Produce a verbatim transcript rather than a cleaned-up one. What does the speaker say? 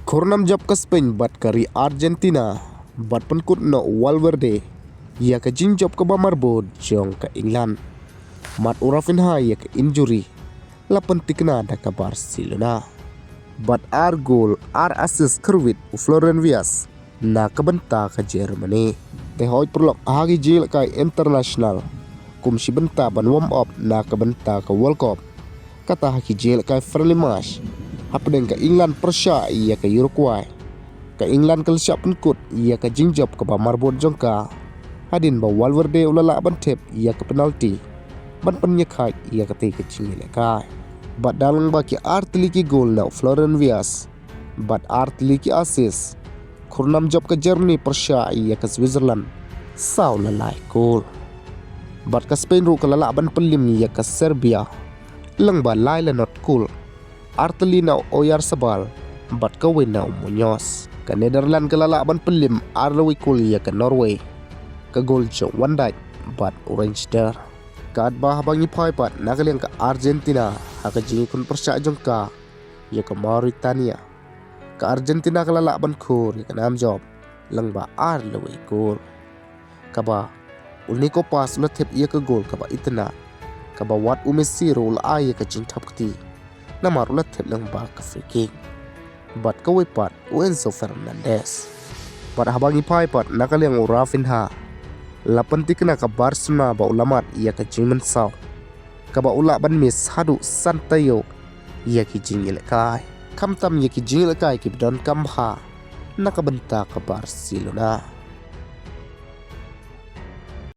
Khurnam jop ka Spain bad ka ri Argentina bad pynkut noh u Valverde ïa ka jingjop kaba marbud jong ka England. Mat u Raphinha ïa ka injury, la pyntikna da ka Barcelona. Bad ar gol, ar assist kyrwit u Florian Wirtz na ka bynta ka Germany. Te hoi paralok, ha ki jingïalehkai international, kum shi bynta ban warm up na ka bynta ka World Cup, kata ha ki jingïalehkai friendly match hapdeng ka England pyrshah ïa ka Uruguay, ka England ka la shah pynkut ïa ka jingjop kaba marbud jong ka, hadien ba u Valverde u la lah ban thep ïa ka penalty ban pynïakhaid ïa katei ka jingïalehkai. Bad da long ba ki artylli ki gol na u Florian Wirtz bad artylli ki assist, khurnam jop ka Germany pyrshah ïa ka Switzerland, saw la lai gol. Bad ka Spain ruh ka la lah ban pynlip ïa ka Serbia lyngba lai la nod gol, artylli na u Oyarzabal bad kawei na u Munoz. Ka Netherlands ka la lah ban pynlip ar la wei gol ïa ka Norway, ka gol jong u Van Dijk bad u Reijnders. Katba haba ngi phai pat na ka liang ka Argentina ha ka jingïakhun pyrshah jong ka ïa ka Mauritania, ka Argentina ka la lah ban khur ïa ka nam jop lyngba ar la wei gol, kaba u Nico Paz u la thep ïa ka gol kaba itynnad, kaba wat u Messi ruh u la ai ïa ka jingthap kti namar u la thep lyngba ka free kick. Bad kawei pat u Enzo Fernandez. Bad haba ngi phai pat na ka liang u Raphinha, la pyntikna ka Barcelona ba u la mad ïa ka jingmynsaw, kaba u lah ban miss haduh san taïew ïa ki jingïalehkai, khamtam ïa ki jingïalehkai kiba donkam bha na ka bynta ka Barcelona.